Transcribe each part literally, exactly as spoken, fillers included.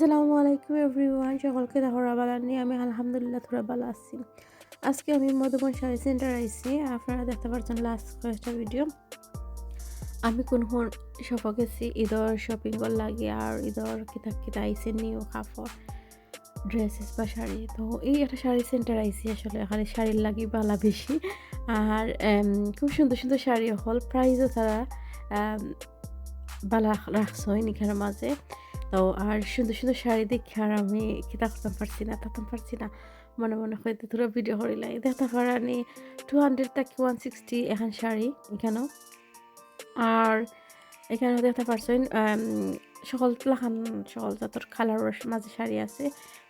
আসসালামু আলাইকুম এভরিওয়ান, সকলকে দেখো বালা নিয়ে। আমি আলহামদুলিল্লাহ থুড়া বালা আছি। আজকে আমি মধুবন শাড়ি সেন্টার আইছি। আপনারা দেখতে পারছেন লাস্ট কয়েকটা ভিডিও আমি কোন কোন শপে গেছি ঈদর শপিং করার লাগি, আর ঈদর কিতা কিতা আইছে নিউ কাপড়, ড্রেসেস বা শাড়ি। তো এই একটা শাড়ি সেন্টার আইছি, আসলে এখানে শাড়ির লাগি বালা বেশি। আর এম, খুব সুন্দর সুন্দর শাড়ি হল, প্রাইসও তারা এম, বালা রাখছইন এখানর মাঝে। তো আর সুন্দর সুন্দর শাড়ি দেখে আর আমি কিতা করতাম পারছি না, থাকতাম পারছি না। মনে মনে হয়তো থুড়া ভিডিও করিলাই। দেখতে পারানি টু হান্ড্রেড থাকি ওয়ান সিক্সটি এখান শাড়ি এখানো। আর এখানো দেখতে পারছেন আম, সকল লাখান সকল জাতর কালারর মাঝে শাড়ি আছে।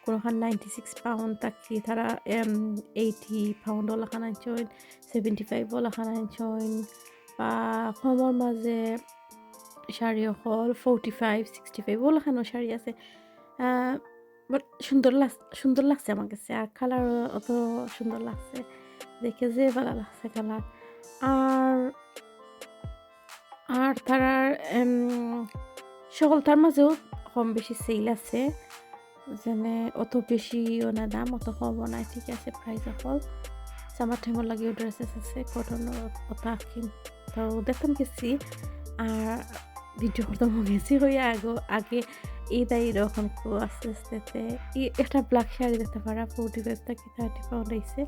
কোনোখান নাইনটি সিক্স পাউন্ড থাকি তারা এইটি পাউন্ড ওলাখান আনছইন, সেভেন্টি ফাইভ ওলাখান আনছইন, বা কমর মাঝে শাড়ি হল ফোর্টি ফাইভ, সিক্সটি ফাইভ ওলাখানও শাড়ি আছে। বাট সুন্দর লাগ সুন্দর লাগছে আমার কাছে, আর কালার অত সুন্দর লাগছে, দেখে যে ভালো লাগছে কালার। আর আর তারার এম, সকলতার মাঝেও কম বেশি সেল আছে, যেনে অত বেশিও না দাম, অত কমও নাই, ঠিক আছে। প্রাইস সকল সামার টাইমর লাগিও ড্রেসেস আছে, কটন অতা কিন। তো দেখতাম গেছি আর ভিডিও করতাম গেছি হইয়া আগে আগে এই দায় এরকম কেউ আস্তে আস্তে তে এই একটা ব্ল্যাক শাড়ি দেখতে পারা ফোর্টি ফাইভ থাকি থার্টি পাউন্ড আইছে।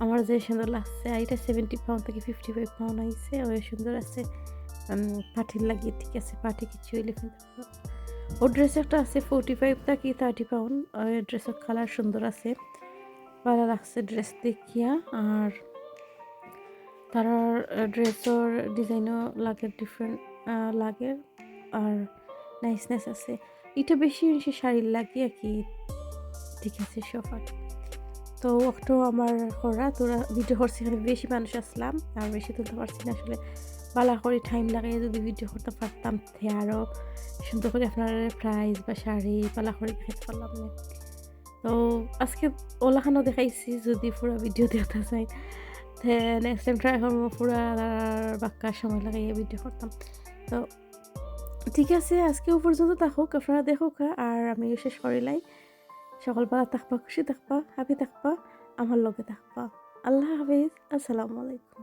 আমার যে সুন্দর লাগছে, আর এটা সেভেন্টি পাউন্ড থাকি ফিফটি ফাইভ পাউন্ড আইছে, ওই সুন্দর আছে। উম, পার্টির লাগি ঠিক আছে, পার্টি কিছু হইলে কিন্তু ও ড্রেস একটা আছে ফোর্টি ফাইভ থাকি থার্টি পাউন্ড, ওই ড্রেসর কালার সুন্দর আছে, ভালো লাগছে ড্রেস দেখিয়া। আর তারার ড্রেসর ডিজাইনও লাগে ডিফারেন্ট লাগে, আর নাইসনেস আছে। এটা বেশি বেশি শাড়ির লাগি আর কি, ঠিক আছে সবার। তো ওয়াকটাও আমার করা, থুড়া ভিডিও করছি, এখানে বেশি মানুষ আসলাম আর বেশি তুলতে পারছি না আসলে। বালা করে টাইম লাগাইয়া যদি ভিডিও করতে পারতাম, তে আরও সুন্দর করে আপনারা প্রাইস বা শাড়ি বালা করে দেখাইতে পারলাম না। তো আজকে ওলাখানও দেখাইছি, যদি পুরা ভিডিও দেখতে চাই, তে নেক্সট টাইম ট্রাই করবো পুরা বাক্কা সময় লাগাইয়া ভিডিও করতাম। তো ঠিক আছে, আজকে ও পর্যন্ত থাকুক, আপনারা দেখুক, আর আমি শেষ করিলাই। সকল বালা থাকবা, খুশি থাকবা, হ্যাপি থাকবা, আমার লগে থাকবা। আল্লাহ হাফিজ, আসসালামু আলাইকুম।